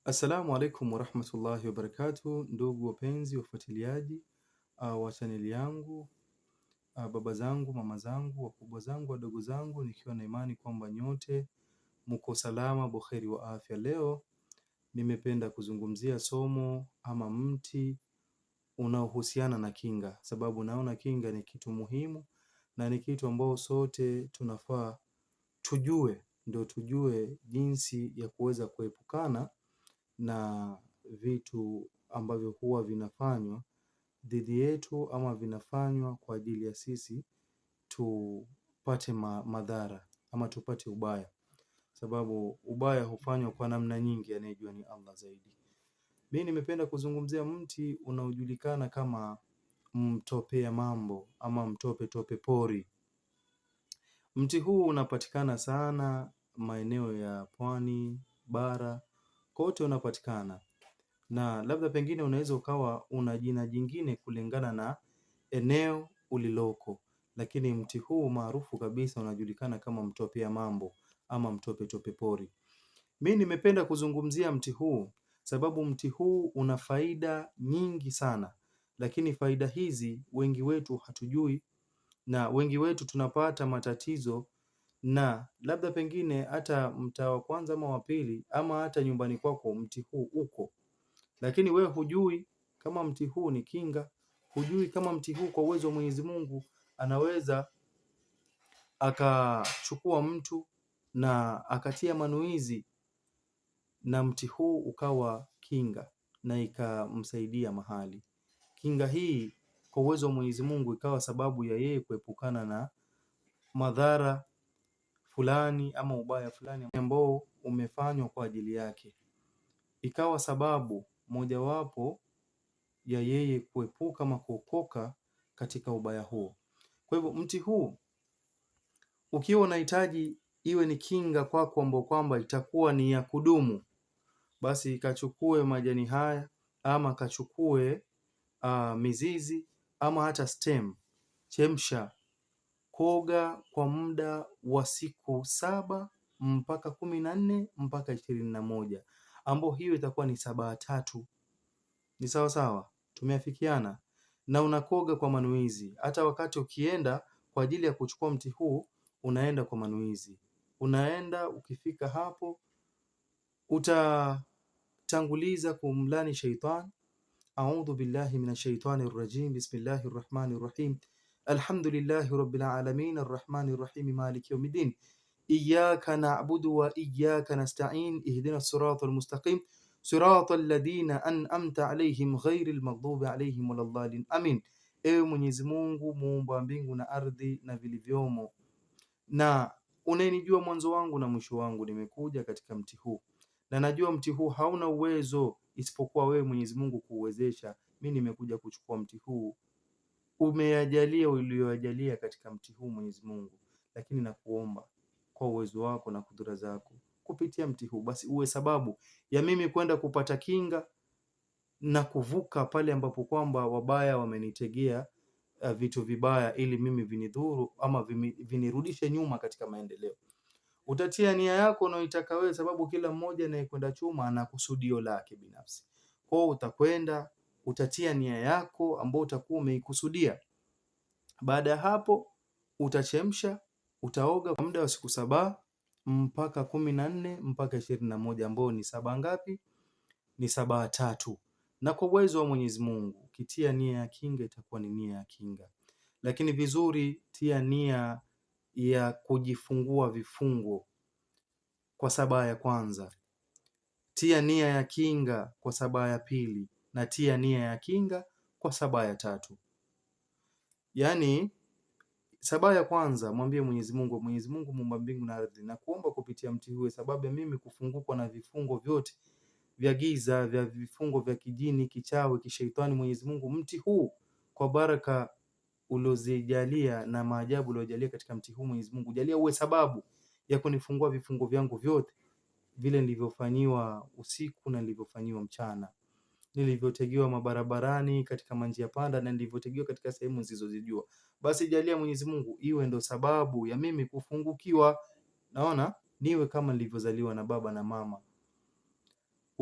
Assalamu alaikum warahmatullahi wabarakatuh, ndugu wapenzi wafuatiliaji wa chaneli yangu, baba zangu, mama zangu, wakubwa zangu, wadogo zangu, nikiwa na imani kwamba nyote mko salama buheri wa afya. Leo nimependa kuzungumzia somo ama mti unaohusiana na kinga, sababu naona kinga ni kitu muhimu na ni kitu ambao sote tunafaa tujue, ndio tujue jinsi ya kuweza kuepukana na vitu ambavyo huwa vinafanywa dhidi yetu ama vinafanywa kwa ajili ya sisi tupate madhara ama tupate ubaya, sababu ubaya hufanywa kwa namna nyingi, anayejua ni Allah zaidi. Mimi nimependa kuzungumzia mti unaojulikana kama mtopea mambo ama mtope tope pori. Mti huu unapatikana sana maeneo ya pwani, bara, kote unapatikana, na labda pengine unaweza ukawa una jina jingine kulingana na eneo uliloko, lakini mti huu maarufu kabisa unajulikana kama mtopea mambo ama mtope tope pori. Mimi nimependa kuzungumzia mti huu sababu mti huu una faida nyingi sana, lakini faida hizi wengi wetu hatujui na wengi wetu tunapata matatizo, na labda pengine hata mtaa wa kwanza ama wa pili ama hata nyumbani kwako mti huu uko, lakini we hujui kama mti huu ni kinga, hujui kama mti huu kwa uwezo wa Mwenyezi Mungu anaweza akachukua mtu na akatia manuizi na mti huu ukawa kinga na ikamsaidia mahali. Kinga hii kwa uwezo wa Mwenyezi Mungu ikawa sababu ya yeye kuepukana na madhara fulani ama ubaya fulani ambao umefanywa kwa ajili yake, ikawa sababu mojawapo ya yeye kuepuka ama kuokoka katika ubaya huo. Kwa hivyo mti huu ukiwa unahitaji iwe ni kinga kwako ambao kwamba itakuwa ni ya kudumu, basi kachukue majani haya ama kachukue mizizi ama hata stem, chemsha, koga kwa muda wa siku 7 mpaka 14 mpaka 21, ambao hiyo itakuwa ni 7 3. Ni sawa sawa, tumeafikiana. Na unakoga kwa manuizi. Hata wakati ukienda kwa ajili ya kuchukua mti huu, unaenda kwa manuizi. Unaenda, ukifika hapo utatanguliza kumlani shaitan. A'udhu billahi minash shaitani rrajim. Bismillahir rahmanir rahim. Alhamdulillahi rabbil alamin arrahmanir rahim maliki yawmiddin. Iyyaka na'budu wa iyyaka nasta'in. Ihdinas siratal mustaqim. Siratal ladina an'amta alayhim ghairil maghdubi alayhim waladdallin. Amin. Ewe Mwenyezi Mungu muumba mbingu na ardhi na vilivyomo, na unayenijua mwanzo wangu na mwisho wangu, nimekuja katika mti huu na najua mti huu hauna uwezo isipokuwa wewe Mwenyezi Mungu kuuwezesha. Mimi nimekuja kuchukua mti huu, umeyajalia uliyoyajalia katika mti huu Mwenyezi Mungu, lakini nakuomba kwa uwezo wako na kudura zako kupitia mti huu, basi uwe sababu ya mimi kwenda kupata kinga na kuvuka pale ambapo kwamba wabaya wamenitegea vitu vibaya ili mimi vinidhuru ama vinirudishe nyuma katika maendeleo. Utatia nia yako unayoitaka wewe, sababu kila mmoja anayekwenda chuma ana kusudio lake binafsi. Kwa hiyo utakwenda, utatia nia yako ambayo utakuwa umeikusudia. Baada ya hapo utachemsha, utaoga kwa muda wa siku 7 mpaka 14 mpaka 21, ambao ni 7 ngapi? Ni 7 3. Na kwa uwezo wa Mwenyezi Mungu, ukitia nia ya kinga itakuwa ni nia ya kinga. Lakini vizuri, tia nia ya kujifungua vifungo kwa 7 ya kwanza, tia nia ya kinga kwa 7 ya pili, na tia nia ya kinga kwa 7 ya tatu. Yaani 7 ya kwanza mwambie Mwenyezi Mungu, Mwenyezi Mungu muumba mbingu na ardhi, na kuomba kupitia mti huu sababu ya mimi kufungukwa na vifungo vyote vya giza, vya vifungo vya kijini, kichawi, kishaitani. Mwenyezi Mungu, mti huu kwa baraka uliozijalia na maajabu uliojalia katika mti huu, Mwenyezi Mungu jalia uwe sababu ya kunifungua vifungo vyangu vyote vile nilivyofanyiwa usiku na nilivyofanyiwa mchana, nilivyotegewa mabarabarani, katika manjia panda, na nilivyotegewa katika sehemu nisizozijua. Basi jalia Mwenyezi Mungu iwe ndo sababu ya mimi kufungukiwa, naona niwe kama nilivyozaliwa na baba na mama.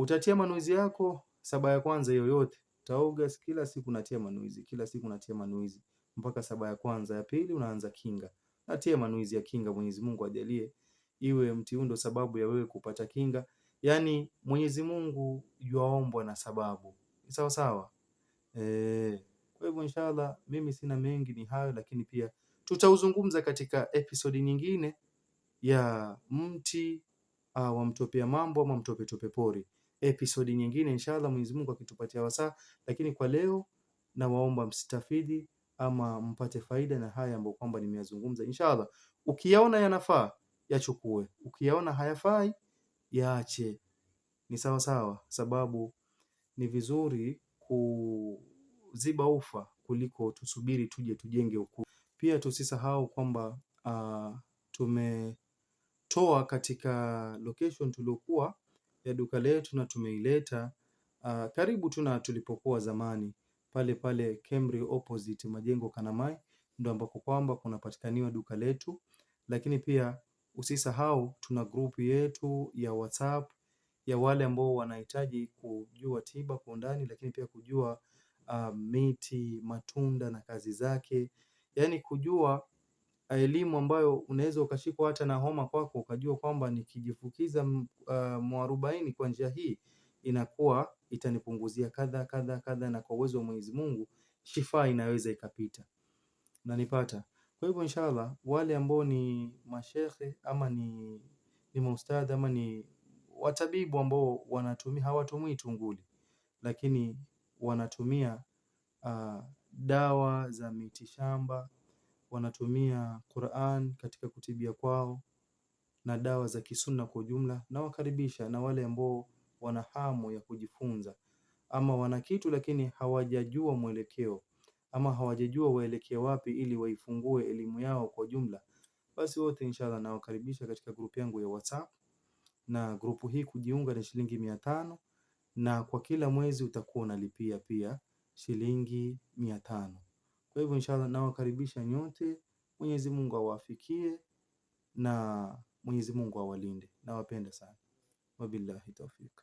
Utatia manuizi yako saba ya kwanza yoyote. Utaoga kila siku natia manuizi, kila siku natia manuizi mpaka saba ya kwanza. Ya pili unaanza kinga. Natia manuizi ya kinga, Mwenyezi Mungu ajalie iwe mti huu ndo sababu ya wewe kupata kinga. Yaani Mwenyezi Mungu yuaombwa na sababu. Sawa sawa. Kwa hivyo inshallah mimi sina mengi, ni hayo, lakini pia tutauzungumza katika episodi nyingine ya mti wa mtopea mambo ama mtope tope pori. Episodi nyingine inshallah Mwenyezi Mungu akitupatia wasaa, lakini kwa leo nawaomba msitafidi ama mpate faida na haya ambayo kwamba nimeyazungumza. Inshallah ukiyaona yanafaa yachukue, ukiyaona hayafai yaache. Ni sawa sawa, sababu ni vizuri kuziba ufa kuliko tusubiri tuje tujenge ukuta. Pia tusisahau kwamba tumetoa katika location tuliokuwa ya duka letu na tumeileta karibu tu na tulipokuwa zamani pale pale Kemri opposite majengo Kanamai, ndo ambako kwamba kunapatikaniwa duka letu. Lakini pia usisahau tuna grupu yetu ya WhatsApp ya wale ambao wanahitaji kujua tiba kwa undani, lakini pia kujua miti, matunda na kazi zake, yaani kujua elimu ambayo unaweza ukashikwa hata na homa kwako ukajua kwamba nikijifukiza mwarobaini kwa njia hii inakuwa itanipunguzia kadha kadha kadha, na kwa uwezo wa Mwenyezi Mungu shifa inaweza ikapita. Nanipata. Kwa hivyo inshallah wale ambao ni mashehe ama ni maustadhi ama ni watabibu ambao wanatumia, hawatumii tunguli, lakini wanatumia dawa za miti shamba, wanatumia Qur'an katika kutibia kwao na dawa za kisunna kwa ujumla, na wakaribisha na wale ambao wana hamu ya kujifunza ama wana kitu lakini hawajajua mwelekeo ama hawajajua waelekee wapi ili waifungue elimu yao kwa jumla, basi wote inshallah nawakaribisha katika grupu yangu ya WhatsApp. Na grupu hii kujiunga ni shilingi 500, na kwa kila mwezi utakuwa unalipia pia shilingi 500. Kwa hivyo inshallah nawakaribisha nyote. Mwenyezi Mungu awafikie na Mwenyezi Mungu awalinde. Nawapenda sana. Wabillahi tawfik.